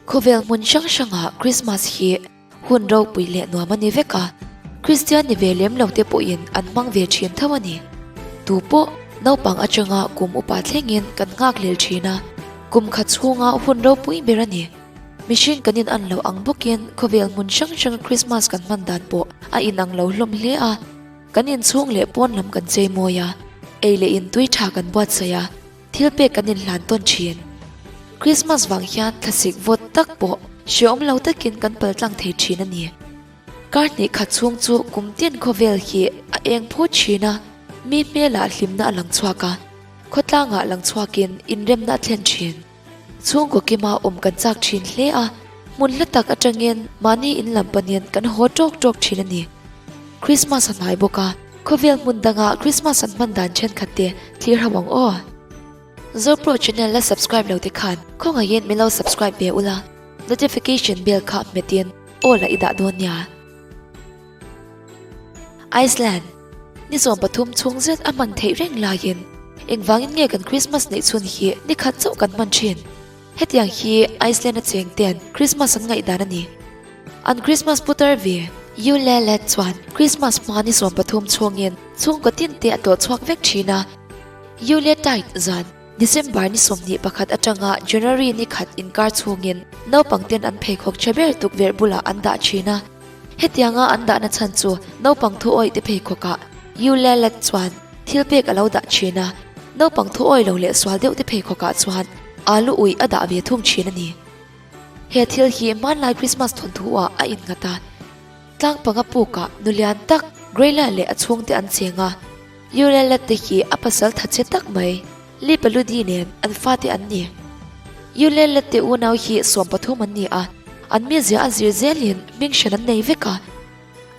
Khawvel hmun hrang hrangah Krismas hi hun ropui leh nuam a ni vek a, Kristian ni ve lem lo te pawhin an hmang ve thin tho a ni. Tu pawh naupang atanga kum upa thlengin kan nghakhlel thin a, kum khat chhunga hun ropui ber a ni. Mihring kan in an loh ang bawkin khawvel hmun hrang hranga Krismas kan hman dan pawh a inang lo hlawm hle a. Kan inchhung leh pawn lam kan chei mawi a, ei leh in tui tha kan buatsaih a, thil pek kan inhlan tawn thin. Krismas vang hian thlasik vawt tak pawh hreawm lo takin kan pal tlang thei thin a ni. Kar hnih khat chhung chu kum tin khawvel hi a eng phut thin a, mi hmelah hlimna a lang chhuak a, khawtlangah lang chhuakin inremna a thlen thin. Chhungkaw kima awm kan chak thin hle a, hmun hla tak atangin mahni in lam panin kan haw tawk tawk thin a ni. Christmas a hnai bawk a, khawvel hmun danga Christmas an hman dan thenkhat te thlir ho ang aw. Zopro channel la subscribe lo te khan khawngaihin min lo subscribe ve ula, notification bell kha hmetin aw la i dah dawn nia. Iceland, Ni 13 chhung zet a hman theih reng laiin engvangin nge kan Christmas neih chhun hi ni khat chauh kan hman thin? Hetiang hi Iceland a cheng ten Christmas an ngaihdan a ni. An Christmas putar ve Yule Lad chuan Christmas hma ni 13 chhungin chhungkaw tin te a tlawh chhuak vek thin a. Yule Tide zan December ni 21 atanga January ni khat inkar chhungin naupang ten an pheikhawk tha ber tukverh bulah an dah thin a. Hetianga an dahna chhan chu naupang thu awih te pheikhawkah Yule-let chuan thil pek a lo dah thin a, naupang thu awih lo leh sual deuh te pheikhawkah chuan alu uih a dah ve thung thin a ni. He thil hi hmanlai Christmas thawnthu ah a innghat a, tlang panga pukah nu lian tak Greyla leh a chhungte an cheng a, Yule-let te hi a pasal thatchhe tak mai Lipaludi nen an fate an ni. Yule-let te unau hi 13 an ni a, an mizia a zir zelin hming hran an nei vek a.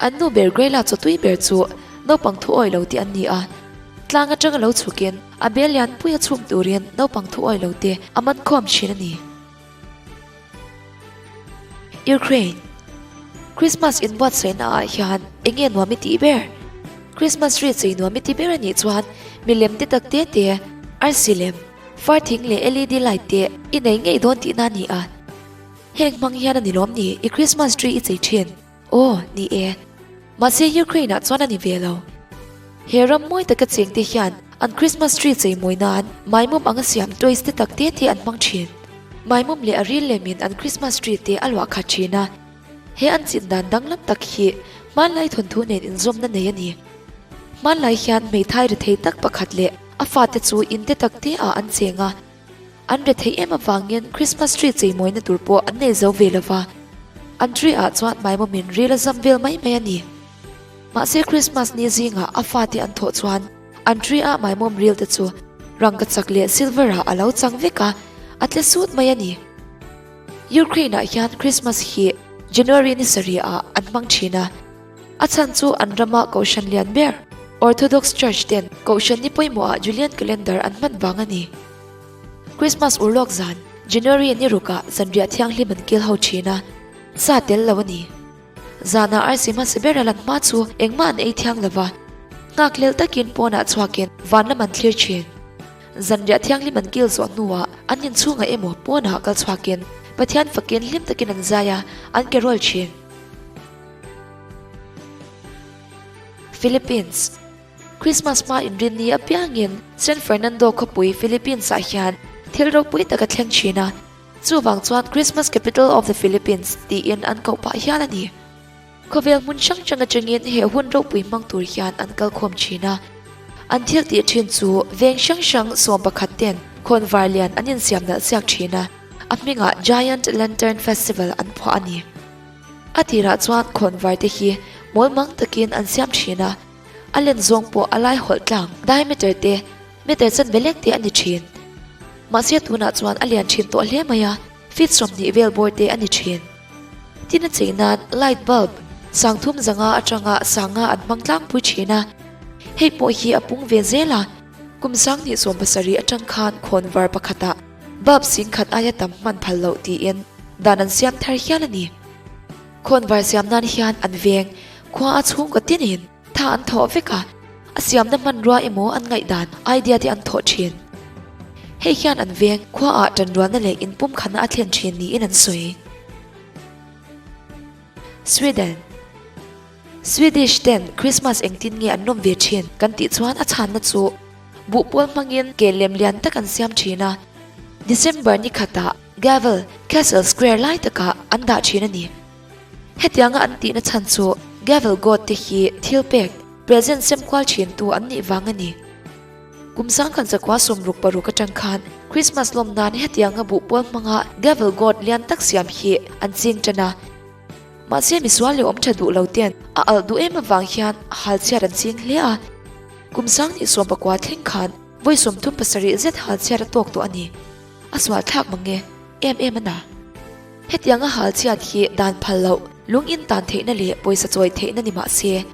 An nu ber Greyla chawtui ber chu naupang thu awih lo tih an ni a. Tlang atanga lo chhukin a bel lian pui a chhum turin naupang thu awih lo te a man khawm thin a ni. Ukraine Christmas inbuatsaihna ah hian eng nge nuam i tih ber? Christmas tree chei nuam i ti ber a nih chuan milem te tak te te, arsi lem, far thing leh LED light te i nei ngei dawn tihna a ni a. Heng hmang hian a ni lawm ni i Christmas tree i chei thin? Aw, ni e. Mahse Ukraine ah chuan a ni ve lo. He ram mawi taka cheng te hian an Christmas tree chei mawi nan maimawm anga siam toys te tak te te an hmang thin. Maimawm leh a ril lemin an Christmas tree te a luah khat thin a. He an chin dan danglam tak hi hmanlai thawnthu nen inzawmna nei a ni. Hmanlai hian hmeithai rethei tak pakhat leh a fate chu in te tak te ah an cheng a. An rethei em avangin Christmas tree cheimawina tur pawh an nei zo ve lova, an tree ah chuan maimawmin ril a zam vel mai mai a ni. Mahse Christmas ni zingah a fate an thawh chuan an tree ah maimawm ril te chu rangkachak leh silver ah a lo chang vek a, a tle sut mai a ni. Ukraine ah hian Christmas hi January ni sarih ah an hmang thin a, a chhan chu an rama kohhran lian ber Orthodox Church ten kohhran ni pawimawh ah Julian calendar an hman vang a ni. Christmas urlawk zan, January ni rukah zanriah thianghlim an kil ho thin a, sa tel lo a ni. Zanah arsi hmasa ber a lan hma chu engmah an ei thiang lo va, nghakhlel takin pawnah chhuakin van lam an thlir thin. Zanriah thianghlim an kil zawh hnuah an inchhungah emaw pawnah kal chhuakin Pathian fakin hlim takin an zai a, an ke rawl thin. Philippines. Christmas hma inrinni apiangin San Fernando khawpui Philippines-ah hian thil ropui tak a thleng thin a, chuvang chuan Christmas Capital of the Philippines tiin an koh pah hial a ni. Khawvel hmun hrang hrang atangin he hun ropui hmang tur hian an kal khawm thin a, an thil tih thin chu veng hrang hrang 11 ten khawnvar lian an insiam nalh siak thin a, a hmingah Giant Lantern Festival an phuah a ni. A tirah chuan khawnvar te hi mawlmang takin an siam thin a. A len zawng pawh a lai hawlh tlang, diameter te, meter chanve lek te a ni thin. Mahse tunah chuan a lian thin tawh hle mai a, feet 20 vel bawr te a ni thin. Tin a chei nan light bulb sangthum zanga atanga sanga an hmang tlangpui thin a, hei pawh hi a pung ve zel a, kum 2070 atang khan khawnvar pakhatah bulb singkhat aia tam hman phal loh tiin dan an siam thar hial a ni. Khawnvar siam nan hian an veng khua a chhungkaw tinin tha an thawh vek a, a siamna hmanrua emaw an ngaihdan idea te an thawh thin. Hei hian an veng khuaah ṭanrualna leh inpumkhatna a thlen ṭhin niin an sawi. Sweden Swedish ten Christmas engtin nge an lawm ve ṭhin kan tih chuan a chhanna chu buhpawl hmangin ke lem lian tak an siam ṭhin a, December ni khatah Gavel Castle Square lai takah an dah ṭhin a ni. Hetianga an tihna chhan chu Gavel God te hi thil pek, present sem kual ṭhintu an nih vang a ni. Kum sangkhat zakua 66 atang khan Christmas lawm nan hetianga buhpawl hmanga Gavel God lian tak siam hi an ching tan a. Mahse misual leh awm tha duh lo ten a alh duh em avang hian hal chhiat an ching hle a. Kum sanghnih sawmpakua thleng khan vawi 37 zet hal chhiat a tawk tawh a ni. A sual thlak mang e, em em a na. Hetianga hal chhiat hi dan phal loh, lung in tan theihna leh pawisa chawi theihna ni mah se,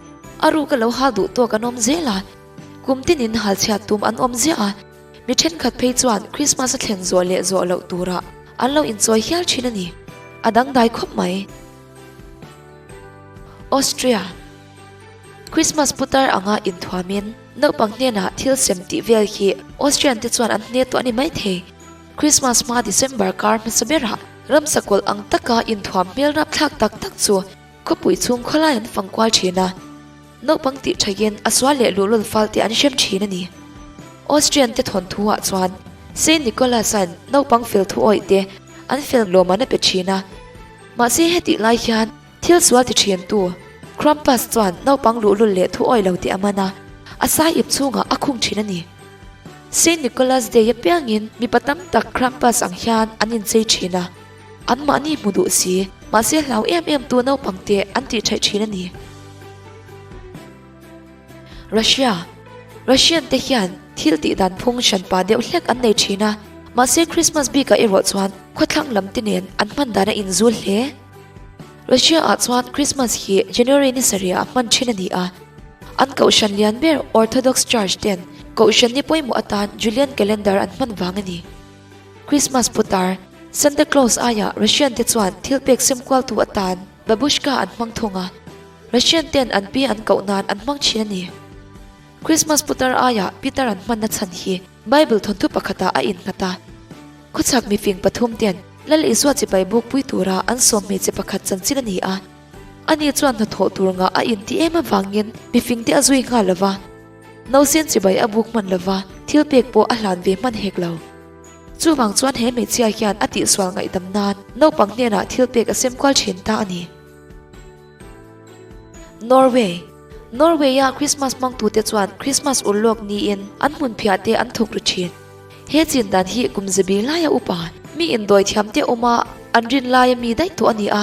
a ruk a lo hal duh tawk an awm zel a. Kum tinin hal chhiat tum an awm ziah a, mi thenkhat phei chuan Christmas a thlen zawh leh zawh loh turah an lo inchawi hial thin a ni. A dangdai khawp mai. Austria Christmas putar anga inthuamin naupang hnenah thil sem tih vel hi Austrian te chuan an hne tawh a ni maithei. Christmas hma December kar hmasa berah ramsa kawlh ang taka inthuam hmel rapthlak tak tak chu khawpui chhung khawlai an fang kual thin a. Naupang tih thaiin a sual leh luhlul fal te an hrem thin a ni. Austrian te thawnthu ah chuan Saint Nicholas-a'n naupang fel thu awih te an fel lawm an a pe thin a. Mahse hetih lai hian thil sual ti thin tu Krampus chuan naupang luhlul leh thu awih lo te a man a, a sai ip chhungah a khung thin a ni. Saint Nicholas Day apiangin mipa tam tak Krampus ang hian an inchei thin a. Anmahni hmu duh si, mahse hlau em em tu naupang te an tih theih thin a ni. Russia Russian te hian thil tih dan phung hranpa deuh hlek an nei thin a, mahse Christmas bikah erawh chuan khawthlang lam te nen an hman dan a inzul hle. Russia ah chuan Christmas hi January ni sarih ah hman thin a ni a, an kohhran lian ber Orthodox Church ten kohhran ni pawimawh atan Julian calendar an hman vang a ni. Christmas putar, Santa Claus aiah Russian te chuan thil pek sem kual tu atan Babushka an hmang thung a, Russian ten an pi an koh nan an hmang thin a ni. Christmas putar aiah pitar an hmanna chhan hi Bible thawnthu pakhatah a innghat a. Khawchhak mifing pathum ten Lal Isua chipai buk pui tura an sawm hmeichhe pakhat chanchin a ni a. Ani chuan hnathawh tur ngah a inti em avangin mifing te a zui nghal lo va. Nausen chibai a buk hman lova, thil pek pawh a hlan ve hman hek lo. Chuvang chuan he hmeichhia hian a tihsual ngaihdam nan naupang hnenah thil pek a sem kual thin ta a ni. Norway Norway-a Christmas hmangtute chuan Christmas ur lawk niin an hmunphiah te an thawk ru thin. He chin dan hi kum zabi laia upa mi indawithiamte awma an rin laia mi daih tawh a ni a.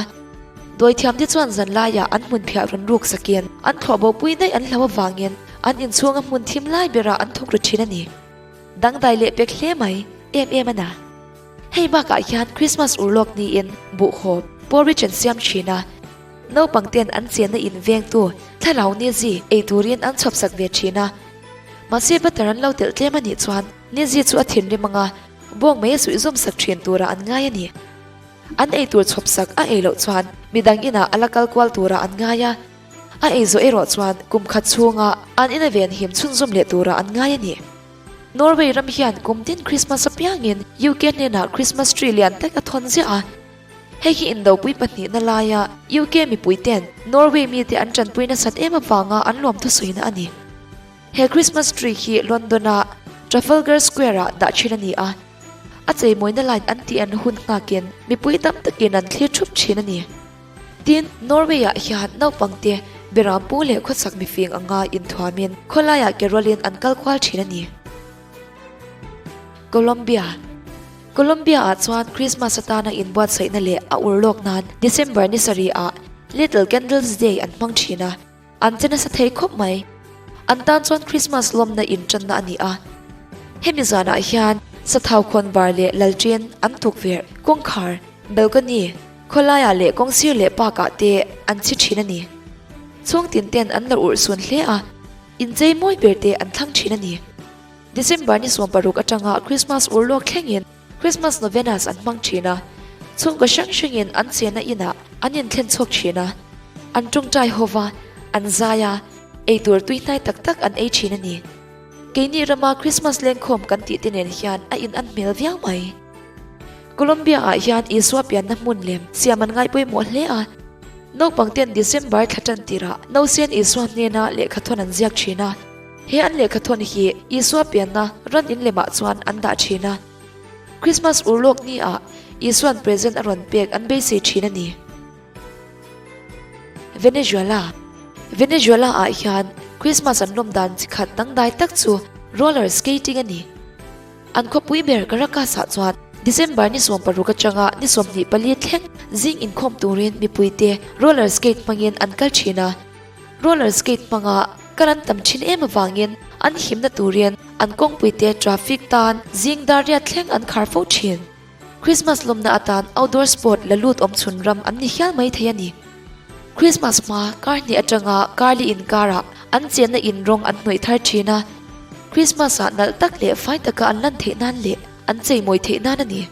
Dawithiamte chuan zan laiah an hmunphiah rawn ruk sakin an thlawh bopui daih an hlau avangin an inchhunga hmun thim lai berah an thawk ru thin a ni. Dangdai leh pek hle mai, em em a na. Hei bakah hian Christmas urlawk niin buhhawp, porridge an siam thin a. Naupang ten an chenna in vengtu thlarau Nizi ei turin an chhawp sak ve thin a. Mahse butter an lo telh tlem a nih chuan Nizi chu a thinrim anga bawng mai a suih zawm sak thin turah an ngai a ni. An ei tur chhawp sak a ei loh chuan midang inah a la kal kual turah an ngai a. A ei zawh erawh chuan kum khat chhunga an ina venhim chhunzawm leh turah an ngai a ni. Norway ram hian kum tin Christmas apiangin UK hnenah Christmas tree lian tak a thawn ziah a. Hei hi indopui pahnihna laia UK mipuiten Norway mite an tanpui nasat em avanga an lawm thusawina a ni. He Christmas tree hi London-a Trafalgar Square-ah dah thin a ni a. A cheimawina line an tih an hun nghakin mipui tam takin an thlir thup thin a ni. Tin, Norway-ah hian naupangte beram pu leh khawchhak mifing anga inthuamin khawlaiah ke rawlin an kal kual thin a ni. Colombia Colombia-ah chuan Christmas atana inbuatsaihna leh a ur lawk nan December ni sarihah Little Candles Day an hmang thin a. An che nasa thei khawp mai. An tan chuan Christmas lawmna intanna a ni a. Hemi zanah hian sathau khawnvar leh lalṭin an tukverh, kawngkhar, balcony, khawlaiah leh kawngsir leh park-ah te an chhi ṭhin a ni. Chhung tin ten an la urhsun hle a, inchei mawi ber te an thlang ṭhin a ni. December ni 16 aṭanga Christmas urlawk thlengin Christmas Novenas an hmang thin a, chhungkaw hrang hrangin an chenna inah an inthlen chhuak thin a, an tawngtai ho va, an zai a, eitur tuihnai tak tak an ei thin a ni. Keini rama Krismas lengkhawm kan tih te nen hian a in an hmel viau mai. Colombia ah hian Isua pianna hmun lem siam an ngai pawimawh hle a. Naupang ten December thla tan tirah Nausen Isua hnena lehkhathawn an ziak thin a. He an lehkhathawn hi Isua pianna ran in lemah chuan an dah thin a. Krismas urlawk ni ah Isua'n present a rawn pek an beisei thin a ni. Venezuela Venezuela ah hian Krismas an lawm dan chi khat dangdai tak chu roller skating a ni. An khawpui ber Caracas ah chuan December ni 16 atanga ni 24 thleng zing inkhawm turin mipuite roller skate hmangin an kal thin a. Roller skate hmanga kal an tam thin em avangin an himna turin an kawngpuite traffic tan zing dar riat thleng an khar fo thin. Krismas lawmna atan outdoor sport la lut awm chhun ram an ni hial mai thei a ni. Krismas hma kar hnih atanga kar li inkarah an chenna in rawng an hnawih thar thin a, Krismas ah nalh tak leh fai taka an lan theih nan leh an cheimawi theih nan a ni.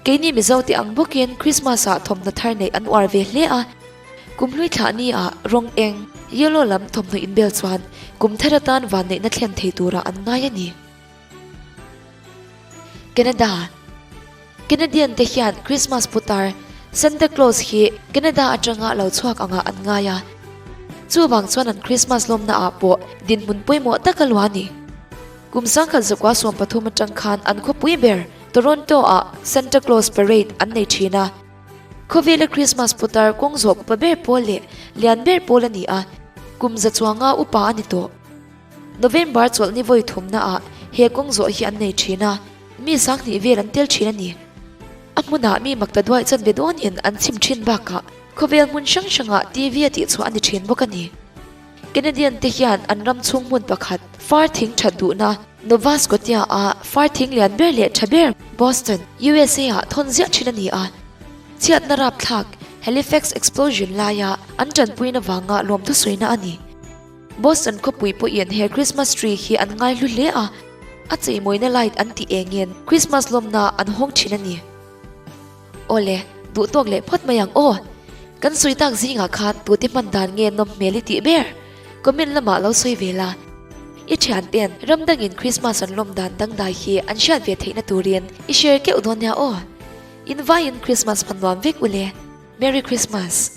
Keini Mizo te ang bawkin Krismas ah thawmhnaw thar neih an uar ve hle a, kum hlui thlah ni ah rawng eng, yellow, lam thawmhnaw inbel chuan kum thar atan vanneihna thlen thei turah an ngai a ni. Canada Canadian te hian Christmas putar Santa Claus hi Canada atanga lo chhuak angah an ngai a, chuvang chuan an Christmas lawmna ah pawh dinhmun pawimawh tak a luah a ni. Kum 1913 atang khan an khawpui ber Toronto ah Santa Claus Parade an nei thin a. Khawvela Christmas putar kawng zawh upa ber pawl leh lian ber pawl a ni a, kum za chuanga upa a ni tawh. November chawlhni vawi thumna ah he kawng zawh hi an nei thin a, mi sanghnih vel an tel thin a ni. A hmunah mi makta duai chanve dawnin an chim thin bakah khawvel hmun hrang hrangah TV a tihchhuah a ni thin bawk a ni. Canadian te hian an ram chhung hmun pakhat far thing that duhna Nova Scotia a far thing lian ber leh tha ber Boston, USA ah thawn ziah thin a ni a. Chhiatna rapthlak Halifax Explosion laia an tanpuina vanga lawmthu sawina a ni. Boston khawpui pawhin he Christmas tree hi an ngaihlu hle a, a cheimawina light an tih engin Christmas lawmna an hawng thin a ni. Awle, duh tawk leh phawt mai ang aw. Kan sawi tak zingah khan tute hman dan nge nawm hmel i tih ber? Comment lamah lo sawi ve la. I thianten ram dangin Christmas an lawm dan dangdai hi an hriat ve theihna turin i share keuh dawn nia aw. Invaiin Christmas hman nuam vek ule. Merry Christmas.